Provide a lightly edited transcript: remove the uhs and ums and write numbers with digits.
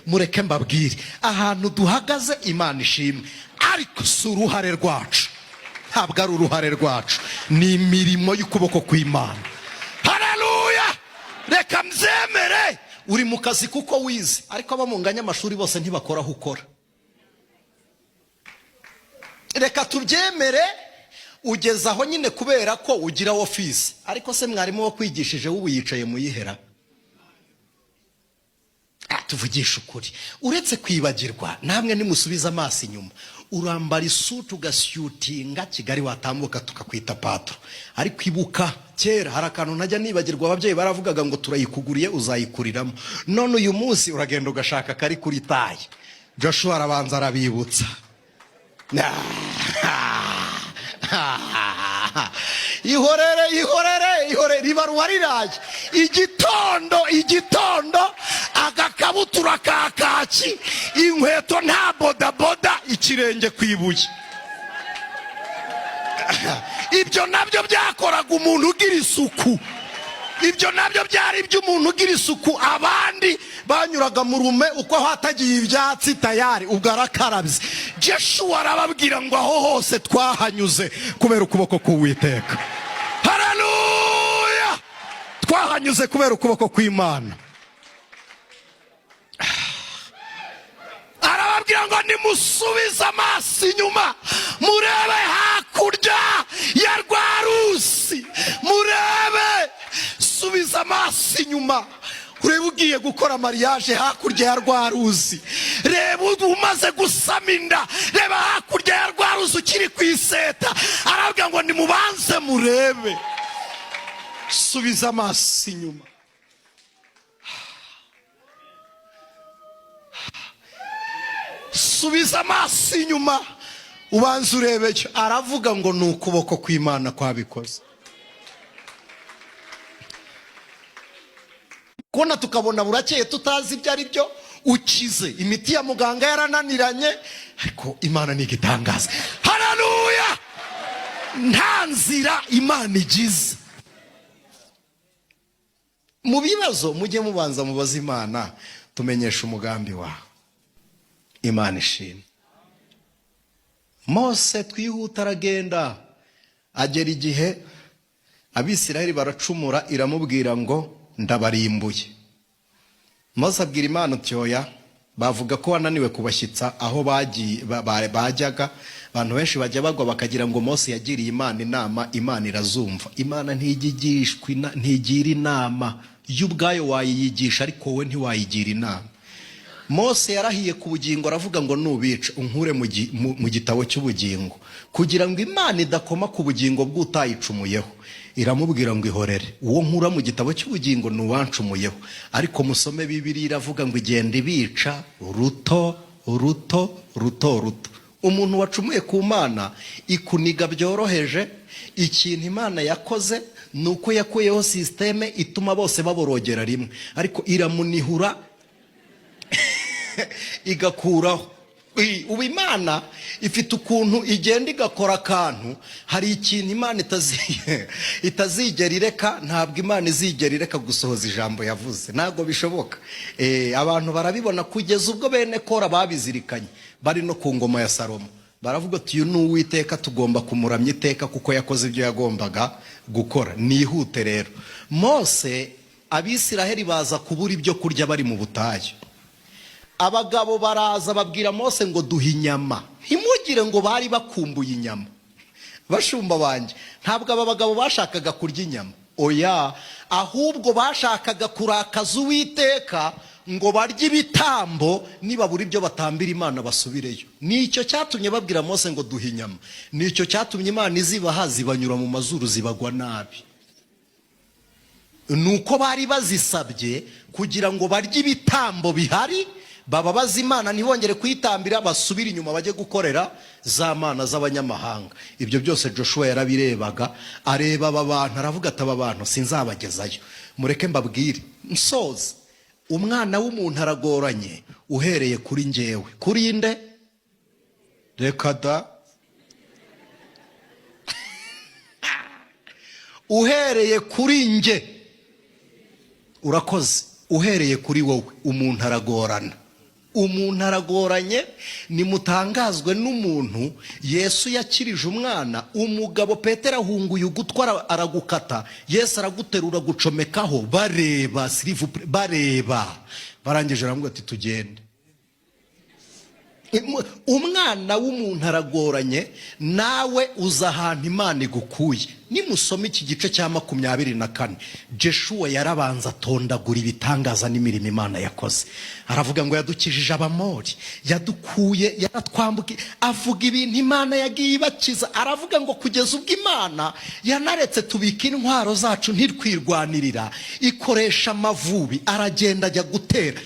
Mureke mbabwire, ahantu duhagaze, Imana ishimwe, ariko si uruhare rwacu, ntabwo ari uruhare rwacu, ni imirimo y'ukuboko kw'Imana. Haleluya! Reka mbyemere, uri mu kazi kuko wize, ariko abo munganya amashuri bose ntibakora aho ukora. Reka tubyemere, ugeze aho nyine kubera ko ugira ofisi, ariko se mwarimu wakwigishije w'ubu yicaye muyihera? Tuvugishe ukuri, uretse kwibagirwa, namwe nimusubize amaso inyuma, urambara isuti ugasyutinga Kigali, watambuka tukakwita patro. Ariko ibuka kera, hari akantu ntajya nibagirwa, ababyeyi baravugaga ngo turayikuguriye uzayikuriramo. None uyu munsi uragenda ugashaka kari kuri taille. Joshua arabanza arabibutsa: ihorere, ihorere, ihorere, ribaruwa riraye igitondo, igitondo, agakabutura ka kaki, inkweto nta bodaboda, ikirenge ku ibuye. Ibyo nabyo byakoraga umuntu ugira isuku, ibyo nabyo byari iby'umuntu ugira isuku. Abandi banyuraga mu rume, uko hatagiye ibyatsi, tayari ubwo arakarabye. Jeshuwa arababwira ngo aho hose twahanyuze kubera ukuboko k'Uwiteka. Haleluya! Twahanyuze kubera ukuboko kw'Imana. Arababwira ngo nimusubize amaso inyuma, murebe hakurya ya rwa ruzi, murebe. Subiza amaso inyuma urebe ugiye gukora mariage, hakurya ya rwa ruzi. Reba umaze gusama inda, reba hakurya ya rwa ruzi ukiri ku iseta. Arabwira ngo nimubanze murebe, subiza amaso inyuma, subiza amaso inyuma, ubanza urebe. Cyo aravuga ngo ni ukuboko kw'Imana kwabikoze. Kubona tukabona burakeye tutazi ibyo ari byo, ukize imiti ya muganga yarananiranye, ariko Imana ni igitangaza. Haleluya! Nta nzira Imana igize mu bibazo. Mujye mubanza mubaze Imana, tumenyesha umugambi wawe. Imana ishimwe. Mose twihuta, aragenda, agera igihe Abisiraheli baracumura, iramubwira ngo ndabarimbuye. Mose abwira Imana uti oya, bavuga ko wananiwe kubashyitsa aho bagiye bajyaga. Abantu benshi bajya bagwa bakagira ngo Mose yagiriye Imana inama, Imana irazumva. Imana ntigigishwa, ntigira inama yo ubwayo, wayiyigisha ariko wowe ntiwayigira inama. Mose yarahiye ku bugingo, aravuga ngo nubica unkure mu gitabo cy'ubugingo, kugira ngo Imana idakoma ku bugingo bw'utayicumuyeho. Iramubwira ngo ihorere, uwo nkura mu gitabo cy'ubugingo ni uwancumuyeho. Ariko musome Bibiri, iravuga ngo igenda ibica ruto ruto ruto ruto. Umuntu wacumuye ku Mana ikuniga byoroheje. Ikintu Imana yakoze ni uko yakuyeho système ituma bose baborogera rimwe, ariko iramunihura igakuraho. Ubu Imana ifite ukuntu igenda igakora akantu. Hari ikintu Imana itazigera ireka. Ntabwo Imana izigera ireka gusohoza ijambo yavuze, ntabwo bishoboka. Abantu barabibona kugeza ubwo bene Kora babizirikanye, bari no ku ngoma ya Salomo, baravuga ati uyu ni Uwiteka, tugomba kumuramya iteka kuko yakoze ibyo yagombaga gukora. Nihute rero, Mose, Abisiraheli baza kubura ibyo kurya bari mu butayu. Abagabo baraza babwira Mose ngo duhe inyama. Ntimugire ngo bari bakumbuye inyama, bashumba banjye. Ntabwo aba bagabo bashakaga kurya inyama, oya, ahubwo bashakaga kurakaza Uwiteka ngo barye ibitambo, nibabura ibyo batambira Imana basubireyo. Nicyo cyatumye babwira Mose ngo duhe inyama. Nicyo cyatumye Imana izibaha, zibanyura mu mazuru, zibagwa nabi. Ni uko bari bazisabye kugira ngo barye ibitambo bihari, bababaza Imana, ntibongere kuyitambira, basubire inyuma bajye gukorera za mana z'abanyamahanga. Ibyo byose Joshua yarabirebaga, areba aba bantu, aravuga ati aba bantu sinzabagezayo. Mureke mbabwire nsoza, umwana w'umuntu aragoranye. Uhereye kuri njyewe, kuri nde? Reka da! Uhereye kuri nge, urakoze, uhereye kuri wowe, umuntu aragorana. Umuntu aragoranye. Nimutangazwe n'umuntu Yesu yakirije umwana. Umugabo Petero ahunguye ugutwi, aragukata, Yesu araguterura, agucomekaho, bareba, s'il vous plaît, bareba. Barangije aramubwira ati: "Tugende." Umwana w'umuntu aragoranye. Nawe uza ahantu Imana igukuye. Nimusoma iki gice cya 24, Jeshuwa yarabanza atondagura ibitangaza n'imirimo Imana yakoze. Aravuga ngo yadukijije Abamori, yadukuye, yaratwambukiye, avuga ibintu Imana yagiye ibakiza. Aravuga ngo kugeza ubwo Imana yanaretse tubika intwaro zacu, ntitwirwanirira, ikoresha amavubi, aragenda ajya gutera.